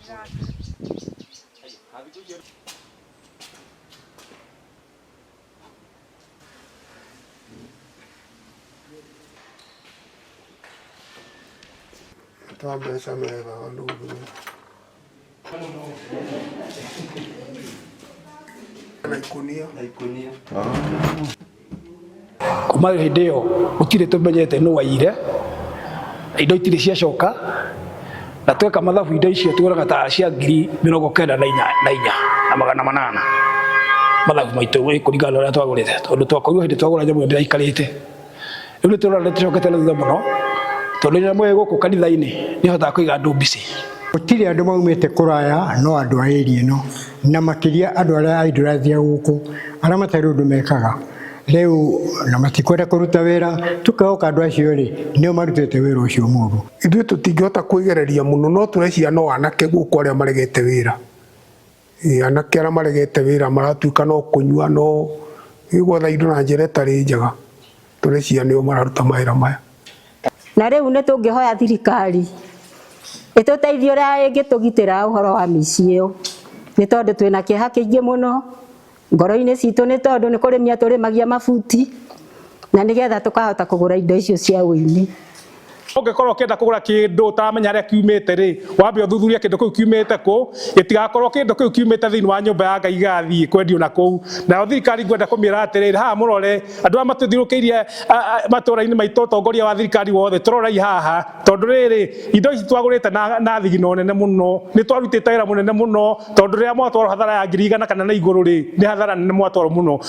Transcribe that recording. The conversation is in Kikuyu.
Ta mbeca methaga ndũngĩmenya. Na ikũnia. Na ikũnia. Kuma hĩndĩ ĩyo gũtirĩ tũmenyete nũ waiyire, indo itirĩ ciacoka, na tweka mathabu indo icio tuonaga ta cia 94 800 mathabu maitũ kũringana na ũrĩa twagũrĩte, tondũ twakorirwo hĩndĩ twagũra nyamũ ĩyo ndĩraikarĩte. Rĩu nĩ tũrona nĩ tũcokete na thutha mũno, tondũ nyamũ ĩyo gũkũ kanitha-inĩ nĩ ĩhotaga kũiga andũ busy. Gũtirĩ andũ maumĩte kũraya no andũ a area ĩno na makĩria andũ arĩa a indurathia gũkũ arĩa matarĩ ũndũ mekaga rĩu na matikwenda kũruta wĩra tũkehoka andũ acio rĩ nĩo marutĩte wĩra ũcio mũru. Ithuĩ tũtingĩhota kwĩgereria mũno no tũreciria no anake gũkũ arĩa maregete wĩra. Anake arĩa maregete wĩra maratuĩka no kũnyua no gwetha indo na njĩra ĩtarĩ njega. Tũreciria nĩo mararuta mawĩra maya. Na rĩu nĩ tũngĩhoya thirikari ĩtũteithie ũrĩa ĩngĩtũgitĩra ũhoro wa mĩici ĩyo, nĩ tondũ twĩna kĩeha kĩingĩ mũno ngoro-inĩ citũ, nĩ tondũ nĩ kũrĩmia tũrĩmagia mabuti na nĩgetha tũkahota kũgũra indo icio cia ũini. Ũngĩkorwo ũkĩenda kũgũra kĩndũ ũtaramenya harĩa kiumĩte rĩ, wambe ũthuthurie kĩndũ kĩu kiumĩte kũ, gĩtigakorwo kĩndũ kĩu kiumĩte thĩinĩ wa nyũmba ya Ngai gĩgathiĩ kwendio na kũu. Nayo thirikari ngwenda kũmĩra atĩrĩrĩ, haha mũrore andũ aya matũthiũrũkĩirie matũra-inĩ maitũ, ũtongoria wa thirikari wothe, tũrorei haha, tondũ rĩrĩ, indo ici twagũrĩte na thigino nene mũno, nĩ twarutĩte wĩra mũnene mũno, tondũ rĩrĩa mwatwarwo hathara ya 100,000 kana na igũrũ rĩ, nĩ hathara nene mwatwarwo mũno.